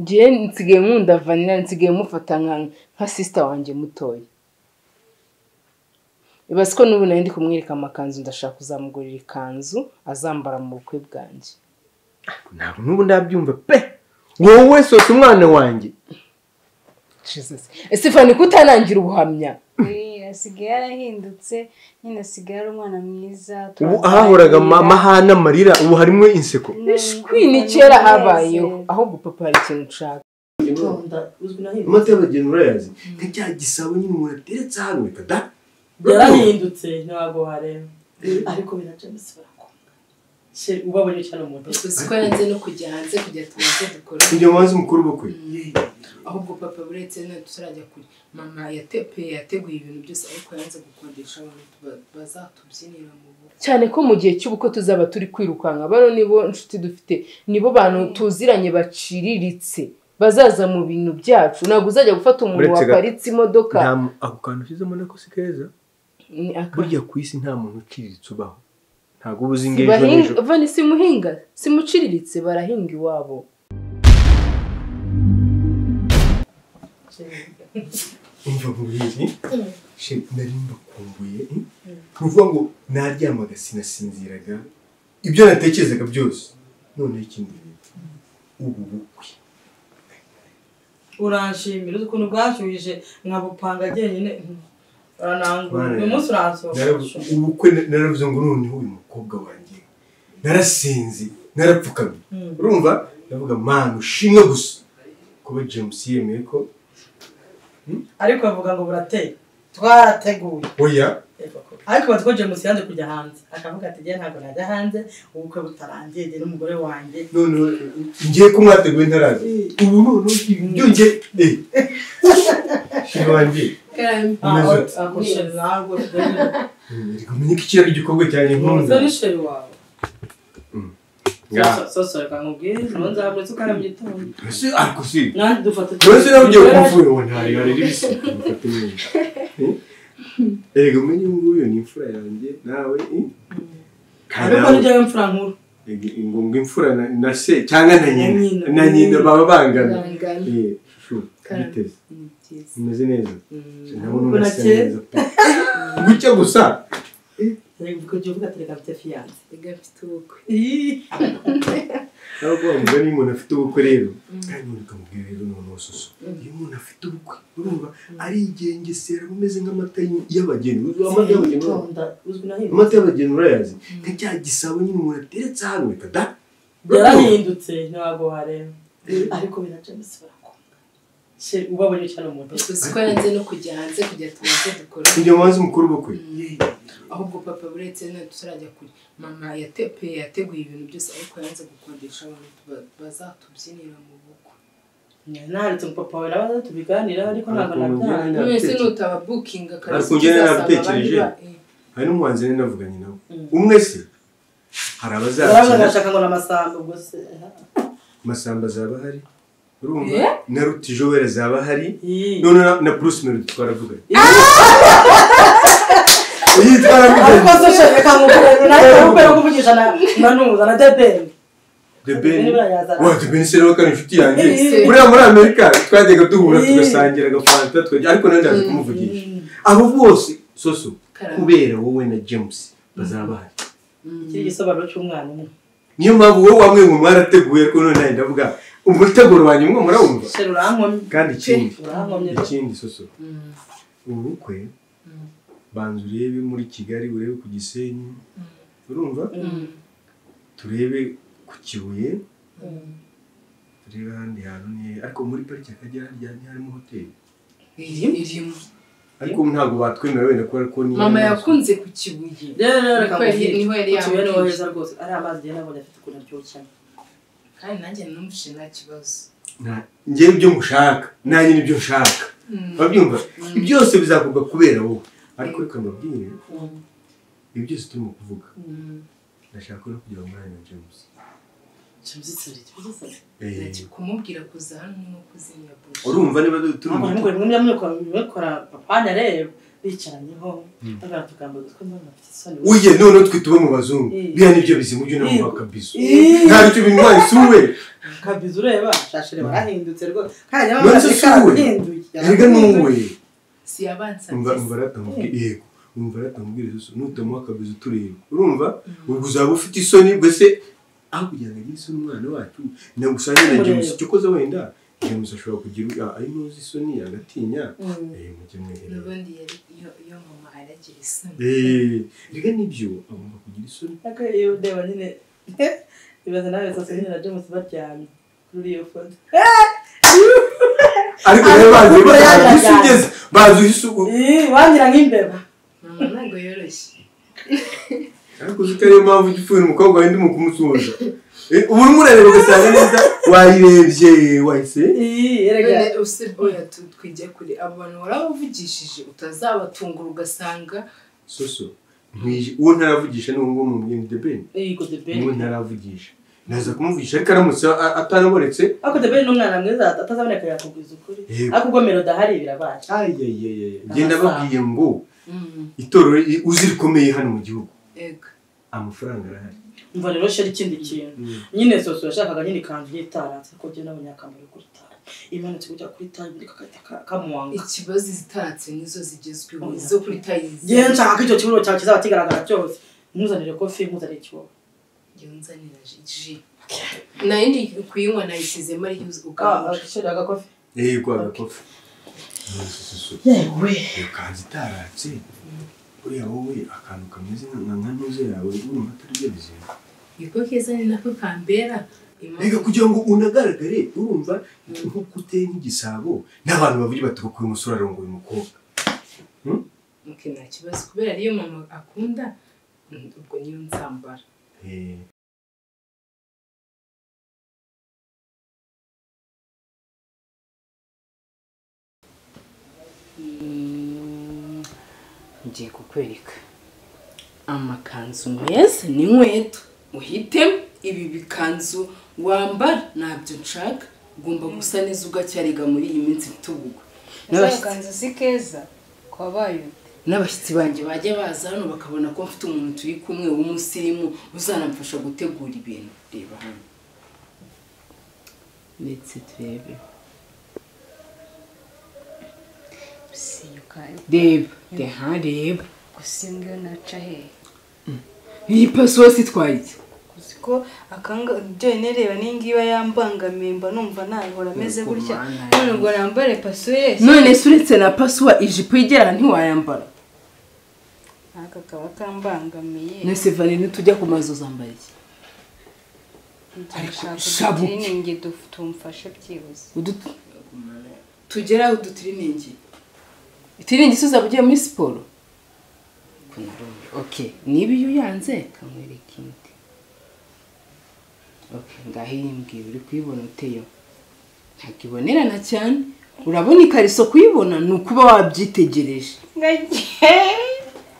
Ngiye nsigaye nkunda Vanilla, nsigaye mufata nka sister wanjye mutoya. Ibaze ko n'ubu nari ndi kumwereka amakanzu, ndashaka kuzamugurira ikanzu azambara mu bukwe bwanjye. Ntabwo n'ubu ndabyumva pe. Wowe sose umwana wanjye. Jesus. Ese Fani kutanangira ubuhamya? Asigaye yarahindutse nyine, asigaye ari umwana mwiza. Ubu ahahoraga amahana amarira, ubu harimo inseko. Ishwi ni kera habayeho. Ahubwo papa hari ikintu nshaka. Amata y'abageni urayazi nka cya gisabo nyine umuntu ateretse hano reka da. Yarahindutse ntabwo wareba. Ariko bina James barakunda. Ubabonye cyane umuntu. Uzi ko yanze no kujya hanze kujya tubanze dukora. Kujya mubanze mukuru bukwe. Ahubwo papa buretse na tutarajya kure. Mama yateguye ibintu byose ariko yanze gukodesha abantu bazatubyinira mu bukwe. Cyane ko mu gihe cy'ubukwe tuzaba turi kwirukanka. Bano nibo inshuti dufite, nibo bantu tuziranye baciriritse bazaza mu bintu byacu. Ntabwo uzajya gufata umuntu waparitse imodoka. Ako kantu ushyizemo nako si keza. Burya ku isi nta muntu uciriritse ubaho. Ntabwo ubuze ingejo n'ejo. Vani simuhinga, simuciriritse barahinga iwabo. Umva nkubwire, nari mbakumbuye. Nuvuga ngo naryamaga sinasinziraga, ibyo natekerezaga byose. Noneho ikindi bintu, ubu bukwe uranshimira ukuntu bwashyuhije nkabupanga jyenyine. Uranangura uyu munsi uransohoka. Ubukwe naravuze ngo noneho uyu mukobwa wanjye narasinze narapfukamye. Urumva ndavuga mana ushimwe gusa kuba James yemeye ko. Ariko bavuga ngo burateye, twarateguye. Oya ariko batwo James yanze kujya hanze akavuga ati ngiye ntabwo najya hanze ubukwe butarangiye nge n'umugore wanjye. None ngiye ko mwateguye ntaraza. Ubu none ibyo nge wanjye kumenye ko ikiraro igikorwa cyane nkunda. Soso reka nkubwire nzamuretse ukara mu gitondo. Ese ariko si nanjye dufata. Ese nawe ugiye kumvura uwo ntari hari ibisi. Erega umenye nguyu ni imfura yanjye nawe. Ariko nijye imfura nkuru. Ngo imfura na se cyangwa na nyina. Na nyina baba bangana. Shushu biteze. Umeze neza. Ndabona unasa neza. Gucya gusa. Reka uvuga ati reka mfite fiyanse. Reka mfite ubukwe. Ntabwo wavuga niba umuntu afite ubukwe rero. Kandi umuntu ukamubwira rero noneho soso. Iyo umuntu afite ubukwe urumva arigengesera umeze nk'amata y'abageni. Amata y'abageni urayazi nka cya gisabo nyine umuntu ateretse hano reka da. Yarahindutse ntabwo wareba. Ariko bina James barakunda. Ubabonye cyane umuntu. Uzi ko yanze no kujya hanze kujya tubanze dukora. Kujya mubanze mukuru bukwe. Ahubwo papa buretse na tutarajya kure. Mama yateguye ibintu byose ariko yanze gukodesha abantu bazatubyinira mu bukwe. Naretse papa wawe nabaza tubiganira ariko ntabwo nabyanga. Mwese nutaba booking akarasi. Ariko njye narabitekereje. Hari n'umuhanzi nari navuganye nawe. Umwe se hari abazakina. Barashaka ngo namasamba ubwo se. Masamba azaba hari. Urumva na Ruti Joel azaba hari. None na Bruce Melody twaravuganye. Ariko se reka nkubwire nawe ubere kuvugisha na nuza na Deben. Deben. Wa Deben se rero kandi inshuti yanjye. Buriya muri Amerika twajyaga duhura tugasangira agafanta twajya ariko nanjye ndaza kumuvugisha. Abo bose soso kubera wowe na James bazaba bahari. Iki gisobanuro cy'umwana umwe. Niyo mpamvu wowe wamwe ngo mwarateguye ariko none nanjye ndavuga umuteguro wanjye mwe murawumva. Kandi ikindi soso. Ubukwe banza urebe muri Kigali, urebe ku Gisenyi, urumva turebe ku Kibuye, turebe ahandi hantu ni ariko muri pariki y'Akagera harimo hoteli irimo. Ariko ntabwo batwemera wenda kubera ko ni mama yakunze ku Kibuye. Rero reka niho yari yamubwiye rwose ari amazi yari nabonye afite ukuntu aryoshye. Kandi nanjye numvise nta kibazo. Njye ibyo mushaka nanjye nibyo nshaka. Babyumva byose bizakorwa kubera wowe. Ariko reka mbabwire ibi byose turimo kuvuga ndashaka no kugira umwanya na James. James kumubwira kuza hano no kuzimya buji. Urumva niba turi mukora papa nareba bicaranyeho bagatugambo twe mbona afite isoni. Uye none twe tuba mu bazungu biya nibyo bizimu byo namuha kabizo. Nta cyo bintwaye suwe. Akabizu ureba shashire barahindutse rwose kandi erega nuwe si yabansa umva ratamubwira yego umva ratamubwira soso nutamuha akabizu tureba urumva ubwo uzaba ufite isoni bwese aho kugira ngo agire isoni umwana wacu nagusange na James cyokoze wenda James ashobora kugira ari nuzi isoni agatinya mujye mweherera n'ubundi yari iyo mama aragira isoni rega nibyo agomba kugira isoni ariko iyo ndeba nyine ibaza nawe soso nyine na James baryamye kuri iyo foto ariko rero bazi bazi bazi isuku wangira nk'imbeba mama ntabwo yoroshye ariko uzi ko ariyo mpamvu ujya upfuye umukobwa wawe ndimo kumusuhuza ubu urimo urareba ugasanga neza wayirebye wahise oya twijya kure abo bantu warabavugishije utazabatungura ugasanga soso uwo ntaravugisha ni uwo nguwo mu The Ben uwo ntaravugisha naza kumuvugisha ariko aramutse atarabonetse ariko The Ben ni umwana mwiza atazaboneka yakubwiza ukuri ariko ubwo Melody ahari birabaye genda babwiye ngo itorero uzi rikomeye hano mu gihugu amafaranga arahari umva rero sheri ikindi kintu nyine soso yashakaga nyine ikanzu y'itaratse ariko njye nabonye akambaro kuri tayi imanutse kujya kuri tayi ubundi kakahita kamuwanga ikibazo izitaratse nizo zigezweho izo kuri tayi njye nshaka ko icyo kibuno cyawe kizaba kigaragara cyose ntuzanire kofi ntuzanire ikibobo njye nzanira ji nayo ndi kuyinywa nayishyizemo ariyo ugakofi sheri agakofi yego agakofi yewe iyo kanzu itaratse uriya wowe akantu kameze nka ntuze yawe urumva atari byo bizima niko keza ni nako kambera reka kugira ngo unagaragare urumva nk'uko uteye nk'igisabo n'abantu bavuga bati ko uyu musore arongoye umukobwa nta kibazo kubera ariyo mama akunda ubwo niyo nzambara ngiye kukwereka amakanzu meza n'inkweto uhitemo ibi bikanzu wambara ntabyo nshaka ugomba gusa neza ugacyariga muri iyi minsi mfite ubugwe Kanzu si keza kwabaye n'abashyitsi banjye bajya baza hano bakabona ko mfite umuntu turi kumwe w'umusirimu uzanamfasha gutegura ibintu reba hano ndetse turebe reba reba gusa iyo naca hehe iyi paso itwaye iki uzi ko akanga byonyine reba n'ingiba yambangamiye mba numva nahora ameze gutya none ubwo nambare paso ye none se uretse na pasuwa ijipo igera ntiwayambara aka kaba kambangamiye none se vane nitujya ku mazu uzambara iki ariko utiriningi tumfashe byibuze tugeraho udutiriningi itiriningi se uzaba ugiye muri siporo okay niba iyo uyanze kamwereka indi okay ngaho iyi mbwira uri kuyibona uteyo ntabwo ibonerana cyane urabona ikariso kuyibona ni ukuba wabyitegereje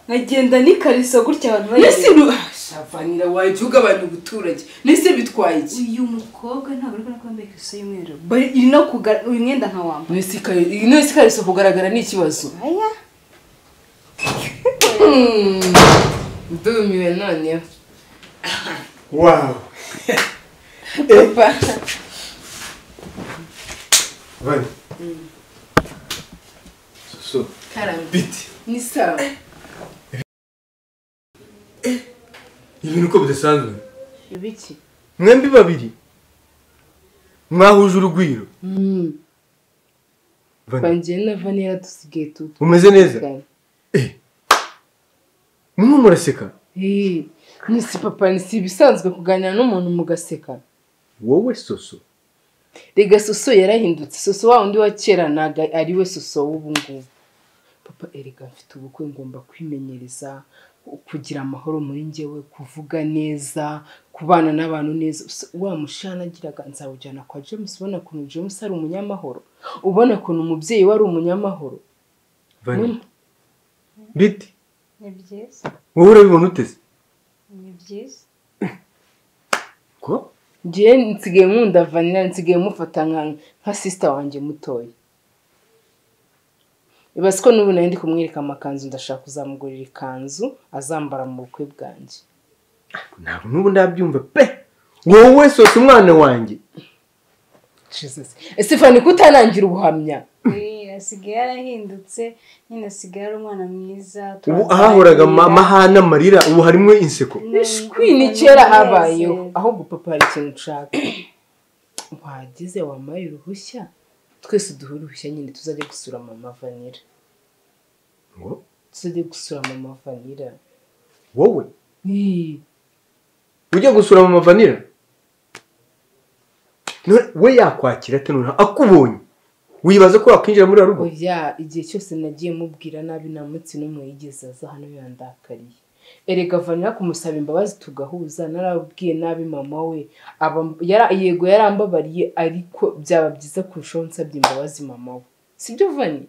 nkagenda n'ikariso gutya abantu bayireba shavanira wajya ugabanya ubuturage nese bitwaye iki uyu mukobwa ntabwo uri kubona ko yambaye ikariso y'umweru iri no kugaragara uyu mwenda nkawambara nese ikariso kugaragara ni ikibazo aya ndumiwe noneho wawu papa vani soso karame biti ni sawa ibintu uko bidasanzwe ibiki mwembi babiri mwahuje urugwiro banjye na vanilla dusigaye tutu umeze neza mwe muraseka nisi papa si ibisanzwe kuganira n'umuntu mugaseka wowe soso rega soso yarahindutse soso wa undi wa kera ntabwo ari we soso w'ubu ngubu papa erega mfite ubukwe ngomba kwimenyereza kugira amahoro muri njyewe kuvuga neza kubana n'abantu neza wa mushana agiraga nzawujyana kwa James ubona ukuntu James ari umunyamahoro ubona ukuntu umubyeyi we ari umunyamahoro biti ni byiza wowe urabibona uteze ni byiza ko ngiye nsigaye nkunda vanilla nsigaye mufata nka sister wanjye mutoya ibaze ko n'ubu nari ndi kumwereka amakanzu ndashaka kuzamugurira ikanzu azambara mu bukwe bwanjye ntabwo n'ubu ndabyumva pe wowe sose umwana wanjye Jesus. Ese Fani kutanangira ubuhamya? Asigaye yarahindutse nyine, asigaye ari umwana mwiza. Ubu ahahoraga amahana amarira ubu harimo inseko. Ishwi ni kera habayeho. Ahubwo papa hari ikintu nshaka. Wagize wamaye uruhushya, twese duhure uruhushya nyine tuzajya gusura mama Vanilla. Ngo? Tuzajya gusura mama Vanilla. Wowe? Ujya gusura mama Vanilla? We yakwakira ate noneho akubonye? Wibaza ko wakwinjira muri rugo? Oya, igihe cyose nagiye mubwira nabi nta munsi n'umwe yigeze aza hano yandakariye. Erega Vanilla kumusaba imbabazi tugahuza, narabwiye nabi mama we, yego yarambabariye ariko byaba byiza kurushaho nsabye imbabazi mama we. Sibyo Vani?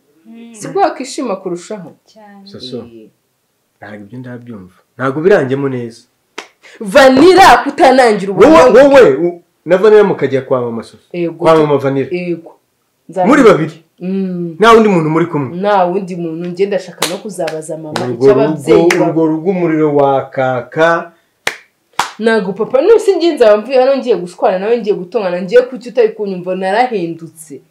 Sibwo wakishima kurushaho? Cyane. Soso. Ntabwo ibyo ndabyumva. Ntabwo birangemo neza. Vanilla kutanangira ubuhamya. Wowe na Vanilla mukajya kwa mama Soso. Kwa mama Vanilla. Yego. Muri babiri. Nta wundi muntu muri kumwe. Nta wundi muntu, nge ndashaka no kuzabaza mama icyo ababyeyi. Urwo rugo umuriro wakaka. Ntago papa nuse nge nzaba mvuye hano ngiye gushwana nawe, ngiye gutongana, ngiye kuki utari kunyumva, narahindutse.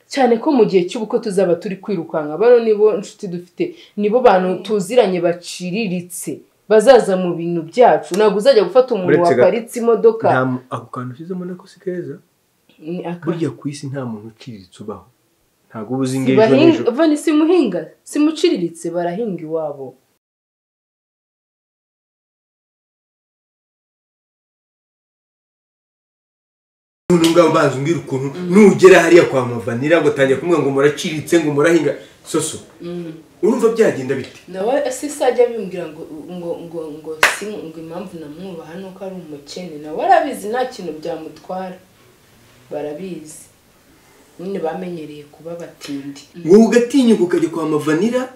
Cyane ko mu gihe cy'ubukwe tuzaba turi kwirukanka, bano nibo nshuti dufite, nibo bantu tuziranye baciriritse bazaza mu bintu byacu. Ntabwo uzajya gufata umuntu waparitse imodoka. Ako kantu ushyizemo nako si keza. Burya ku isi nta muntu uciriritse ubaho. Ntabwo uba uzi ngejo n'ejo. Vani simuhinga, simuciriritse, barahinga iwabo. None ngaho banza umbwira ukuntu nugera hariya kwa mama Vanilla ngo tangiye kumwe ngo muraciritse ngo murahinga. Soso. Urumva byagenda bite? Nawe sisajya bimbwira ngo ngo ngo ngo si ngo impamvu namwubaha nuko ari umukene. Nawe arabizi nta kintu byamutwara. Barabizi nyine bamenyereye kuba batindi. Wowe ugatinyuka ukajya kwa mama Vanilla?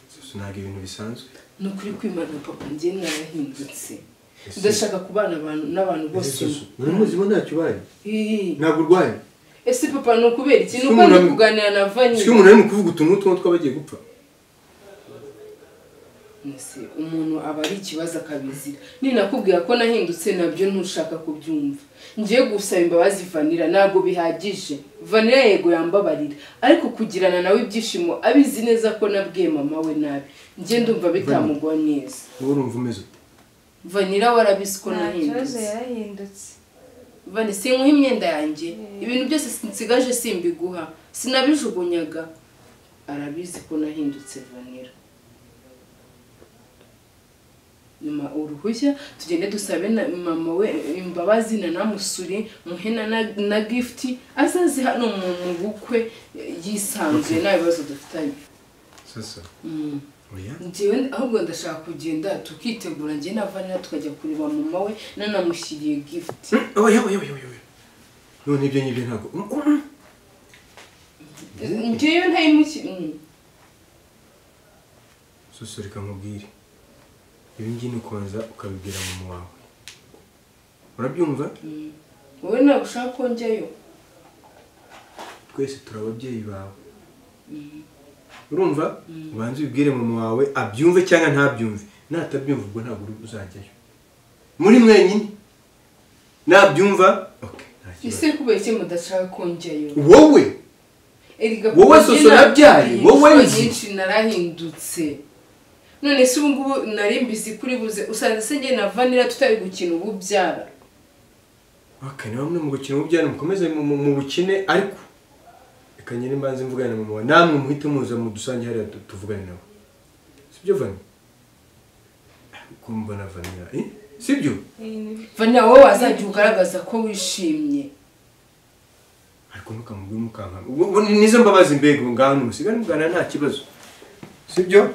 Soso ntabwo ibintu bisanzwe. Ni ukuri kwimana papa, njye narahindutse. Ndashaka kubana n'abantu bose. Uramuzi bo ntacyo ubaye? Ntabwo urwaye? Ese papa ni ukubera iki? Ni uko ndi kuganira na Vanilla. Si umuntu ari mu kuvuga utuntu tw'utwo twabagiye gupfa. Ese umuntu aba ari ikibazo akabizira. Ninakubwira ko nahindutse nabyo ntushaka kubyumva. Ngiye gusaba imbabazi Vanilla ntabwo bihagije. Vanilla yego yambabarira, ariko kugirana nawe ibyishimo abizi neza ko nabwiye mama we nabi. Ngiye ndumva bitamugwa neza. Wowe urumva umeze ute? Vanilla warabizi ko nahindutse. Yarahindutse. Vani sinkuha imyenda yanjye, ibintu byose nsigaje simbiguha, sinabijugunyaga. Arabizi ko nahindutse Vanilla. Nyuma uruhushya tugende dusabe na mama we imbabazi na namusuri muhe na gift azazi hano mu bukwe yisanzuye nta bibazo dufitanye. Sasa. Oya. Njyewe ahubwo ndashaka kugenda tukitegura njye na Vanilla tukajya kureba mama we nanamushyiriye gift. Oya oya oya oya. None ibyo ngibyo ntabwo. Njyewe ntayimuki. Soso reka nkubwire. Ibi ngibi ni ukubanza ukabibwira mama wawe. Urabyumva? Wowe ntabwo ushaka ko njyayo? Twese turi ababyeyi bawe. Urumva? Ubanze ubibwire mama wawe abyumve cyangwa ntabyumve. Natabyumva ubwo ntabwo uzajyayo. Muri mwenyine. Nabyumva? Okay, nta kibazo. Ese kubera iki mudashaka ko njyayo? Wowe? Wowe Soso nabyaye, wowe nzi. Narahindutse. None se ubu ngubu nari mbizi kuri buze usanze se njye na Vanilla tutari gukina ububyara. Okay, niba mwe mu gukina ububyara mukomeze mu bukine, ariko reka nyine mbanze mvugane na mama wawe, namwe muhite muza mudusange hariya tuvugane nawe. Sibyo Vanilla? Kumva na Vanilla, eh? Sibyo? Vanilla wowe wazajya ugaragaza ko wishimye. Ariko ntukamubwire mukankama. Ubu nizo mbabazi mbega ngaho musigane mugana nta kibazo. Sibyo?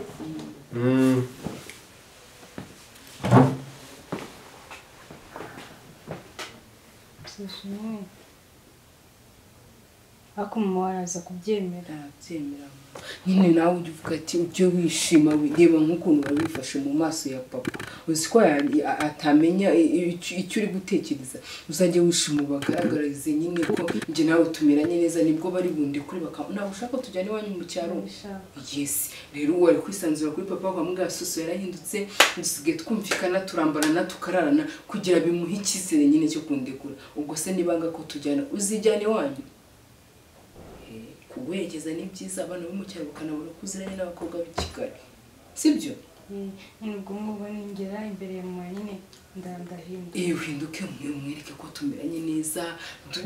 Ariko mama araza kubyemera. Arabyemera nyine, nawe ujya uvuga ati ujye wishima, reba nk'ukuntu wabifashe mu maso ya papa, Uzi ko atamenya icyo uri gutekereza. Uzajye wishima ubagaragarize nyine ko njye nawe tumeranye neza, nibwo bari bundi kuri ntabwo ushaka ko tujyana iwanyu mu cyaro. Yes, rero wari kwisanzura kuri papa ukamubwira Soso yarahindutse, dusigaye twumvikana, turambarana, tukararana kugira bimuhe icyizere nyine cyo kundekura. Ubwo se nibanga ko tujyana, uzijyana iwanyu. Kuguherekeza ni byiza, abana bo mu cyaro bakanabona ko uziranye n'abakobwa b'i Kigali, sibyo? Nyine ubwo ngubwo ningera imbere ya mama nyine ndahinduka. Uhinduke mwereke ko tumeranye neza,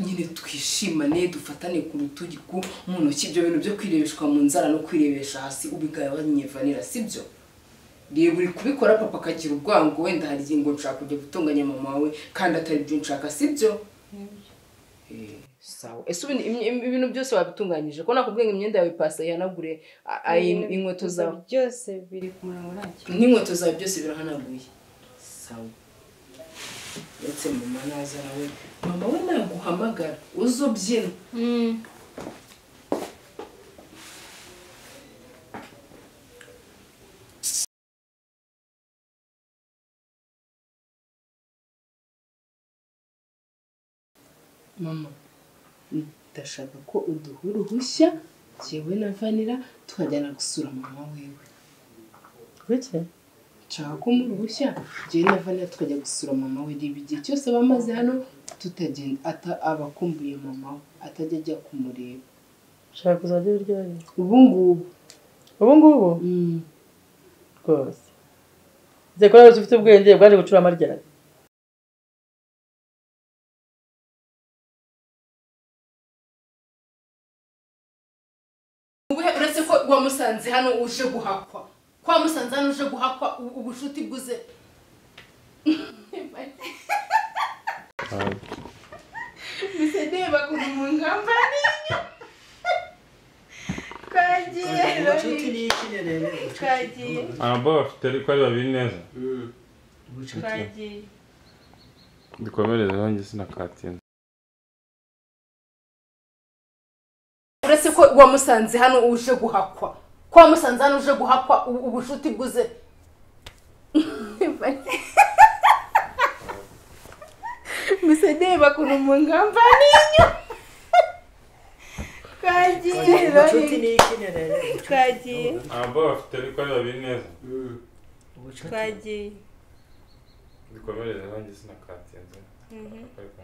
nyine twishimane, dufatane ku rutugu mu ntoki. Ibyo bintu byo kwirebeshwa mu nzara no kwirebesha hasi ubigabanye Vanilla, sibyo? Reba uri kubikora papa akagira ubwango, wenda hari igihe ngo nshaka kujya gutunganya mama wawe kandi atari byo nshaka, sibyo? Sawa. Ese ibintu byose wabitunganyije? Ko nakubwiye ngo imyenda yawe pasa ihanagure, inkweto zawe byose biri ku murongo ntacyo. N'inkweto zawe byose birahanaguye. Sawa. Ndetse mama naza nawe, mama we naguhamagara uzobyina. Mama, ndashaka ko uduha uruhushya jyewe na Vanilla tukajyana gusura mama wiwe. Kuki? Nshaka ko umuha uruhushya jyewe na Vanilla tukajya gusura mama we. Reba igihe cyose bamaze hano tutagenda, aba akumbuye mama we, atajya ajya kumureba. Ushaka kuzajya uryari? Ubu ngubu. Ubu ngubu? Rwose. Nzeko nawe ufite ubwenge bwaje gucura amaryari. Uretse ko wamusanze hano uje guhakwa, ko wamusanze hano uje guhakwa, ubushuti bwuze. Misedeba kumungamba ninyo. Kagiye. Ubucuti ni iki rero? Kagiye. Abo bafite ariko ari babiri neza. Kagiye. Dukomereze nanjye sinakatinze. Uretse ko wamusanze hano uje guhakwa, ko wamusanze hano uje guhakwa, ubushuti bwuze. Misedeba kumungamba ninyo. Kagiye. Ubucuti ni iki rero? Kagiye. Abo bafite ariko ari babiri neza. Kagiye. Dukomereze nanjye sinakatinze. Ariko